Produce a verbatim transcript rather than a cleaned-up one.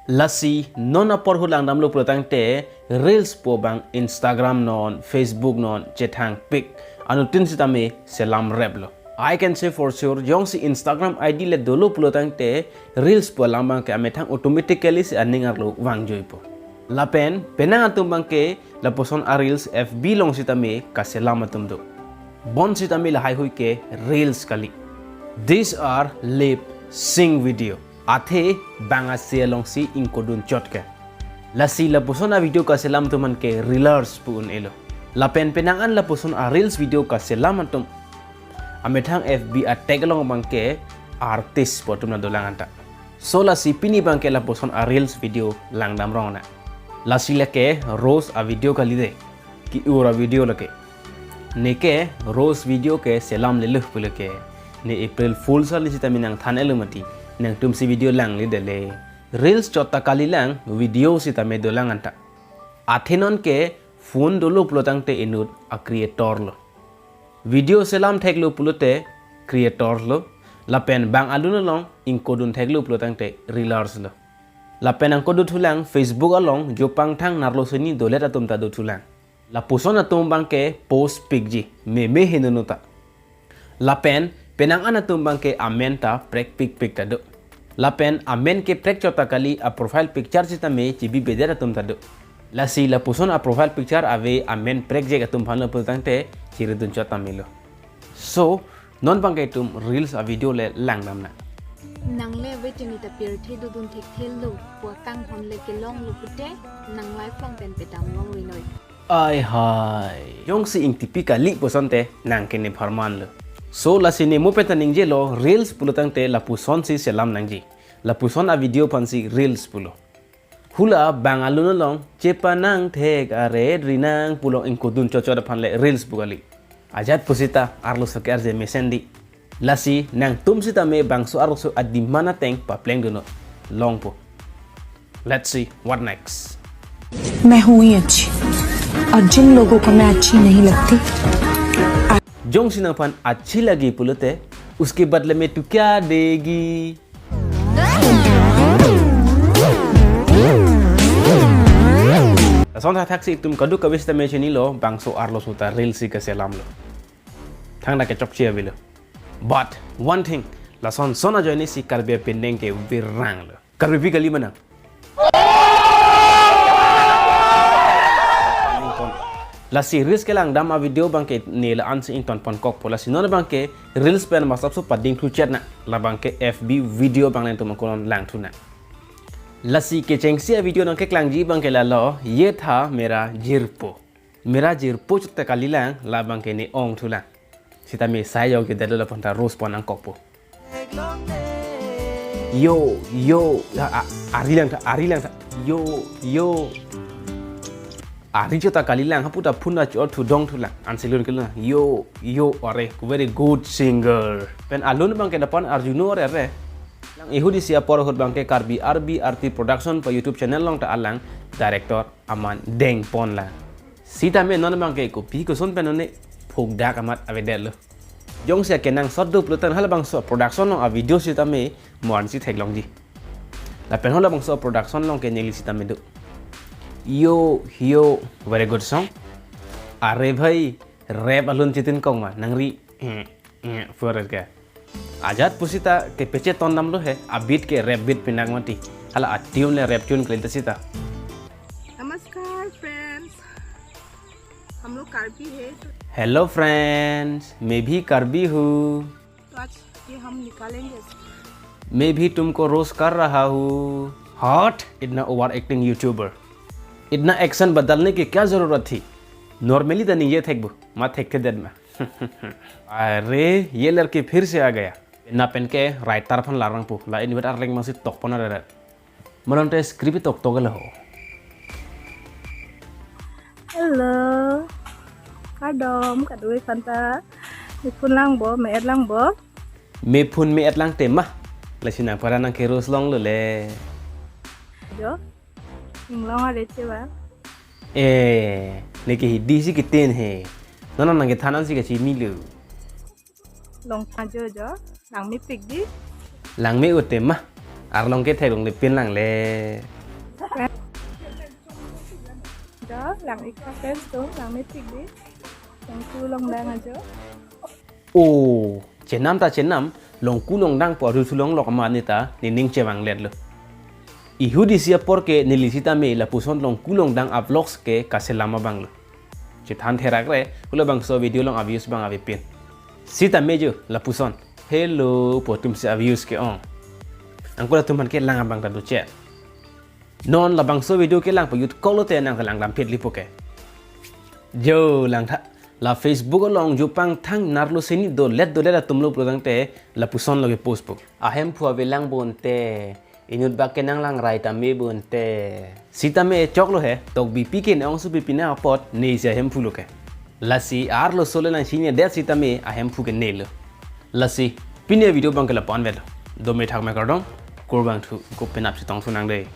Lasi non apor ahut langdamlo pulotangte reels pu abang Instagram non, Facebook non chethangpik, anuttin sitame selam replo. I can say for sure, jongsi Instagram I D le dolo pulotangte reels pu alam abangke amethang automatically si aning arlo vangjuipo. Lapen penang atum abangke lapuson a reels F B along sitame kaselam atum do. Bonsitame lahaihui ke reels kali. These are lip sync video. Athe bang ase alongsi ingkodun chot ke. Lasi lapuson a video kaselam atum aphan ke reelers pu un-elo. Lapen penang an lapuson a reels video kaselam atum amethang F B a tag along abangke artist pu atum na dolang anta. So lasi pini abangke lapuson a reels video langdam rong na. Lasi lake roast a video kali de. Ki-ur a video lake. Neke roast video ke selam lelo pulo ke. Ne April Fool sal ni sitame nangthan-elo mati. Nangtumsi video langle dele. Reels chot ta kalilang, video sitame dolang anta. Athe non ke phone dolo pulotangte inut a creator lo. Video selam theklo pulote creator lo. Lapen bang alun along ingkodun theklo pulotangte reelers lo. Lapen angko dothulang Facebook along jopang thang narlo seni dolet atum ta dothulang. Lapuson atum abangke post pikji, meme henono ta. Lapen penang an atum abangke amen ta prekpikpik ta do. Lapen amen ke prek chot ta kali, a profile picture sitame chibibedet atum ta do. Lasi lapuson a profile picture ave amen prekjek atum aphanlo pulotangte chiridun chot ta melo. So, non abangke itum reels a video le langdam na. Nangle waiting ita pirthe dodun thekthelo, pu akanghon le kelonglo pute, nang lifelong pen pedam long rinoi. Ai hai. Jongsi ingtipi kali pusonte nang ke nepharmanlo. So lasi ne mo pen ta ningjelo reels pulotangte lapusonsi selam nangji. Lapuson a video aphansi reels pulo. Hula bang alun along chepanang thek aret rinang pulo ingkodun chot chot aphan le reels pu kali. Ajat pusita arloso ke arje mesen di. Lasi nangtum sitame bangso arloso a demand ateng paplengdunnon. Longpo. Let's see what next. मैं हूं ही अच्छी, और जिन लोगों को मैं अच्छी नहीं लगती, Jongsi nangphan achhi lagi pulote, uske badle mein tu kya degi? Lason thakthak si itum kadokave sitame chinilo, bangso arloso ta reels si kaselamlo. Thangta kechokche avelo. But one thing, lason son ajoine si Karbi apindeng ke viranglo. Karbipi kali ma nang? Lasi reels kelangdam a video abangke ne la-ansi ingtonponkokpo, lasi non abangke reels pen masapso pading thuchet na, labangke F B video abang nangtum angkolon langthu na. Lasi kechengsi a video nangkeklangji abangke lalo, Ye Tha Mera Jirpo. Mera jirpo chot ta kalilang, labangke ne ongthulang. Sitame sai yo ke dalo laphanta roast pon nangkokpo. Yo, yo, a, a, ari langtha, ari langtha. Yo, yo. Ari chot ta kalilang, hapu ta phone ta chot thu dongthulang. Ansi lun kelang. Yo, yo, are, very good singer. Pen alun abangke dapan arjuno are, are. Lang ihudi si apor ahut abangke Karbi R B R T Production pu YouTube channel along ta alang director aman dengponlang. Sitame non abangke kopi koson pen non ne phukdak amat avedetlo. Jongsi akenangsot do pulote halabangso production along a video sitame mo-ansi theklongji. Lapen halabangso production along ke neli sitame do. Yo, yo, very good song. Are bhai, rap alun chetinkok ma, nangri, eh, eh, pu are ke. Ajat pusita kepachet ton damlo he, a beat ke rap beat pinak mati. Hala a tune le rap tune kali ta sita. नमस्कार फ्रेंड्स, हम लोग कार्बी है तो Hello friends, मैं भी Karbi हूँ। तो आज ये हम निकालेंगे। मैं भी तुमको रोस्ट कर रहा हूँ। हट, इतना ओवर एक्टिंग यूट्यूबर। इतना एक्शन बदलने की क्या जरूरत थी? Normally ta ningje thekpo, ma thekthedet ma. अरे, ये लड़की फिर से आ गया। Lapen ke writer aphan larang pu, la inut arleng masi tokpon areret. Malom te script toktok le ho. Hello. Kardom, kadokave aphanta. Mephun langpo, me-et langpo. Mephun me-et lang tema. Lasi nang para nangke-roast longlo le. Jo. Inglong are che ba. Eh, neke hidi si keten he. Non nangkethan ansi kachini lo. Longtha jo jo, langmepik di. Langme-o tema. Arlong ke theklongle pin lang le. Dah, lang ik fans dong, lang metik di. Longku longdang ajo. Oh, chenam ta chenam, longku longdang pu arju thu longlok amat ne ta, nening chevanglet lo. Ihu disi apor ke neli sitame lapuson longku longdang avlogs ke kaselam abang lo. Chethan therak re, pu labangso video along aviews abang avepin. Sitame jo, lapuson. Hello, pu atum si aviews ke-ong. Angkol atum aphan ke lang abang ta dochet. Non labangso video kelang pajut kok lote nang ta langdam phit lipo ke. Jo, langtha. La Facebook along jo pangthang narlo seni dolet dolet atum lo pulo tangte lapuson lo ke post po. Ahemphu avelang bonte. Inut bak ke nang lang rai tame bonte. Sitame choklo he, Tokbi Pi ke ne ongsopi pine apot ne isi ahemphu lo ke. Lasi arloso le nang sini det sitame ahemphu ke ne lo. Lasi pine video abang ke lapu-an vet lo. Dome thakme kardom, kurvangthu, ko penap si tong thunang dei.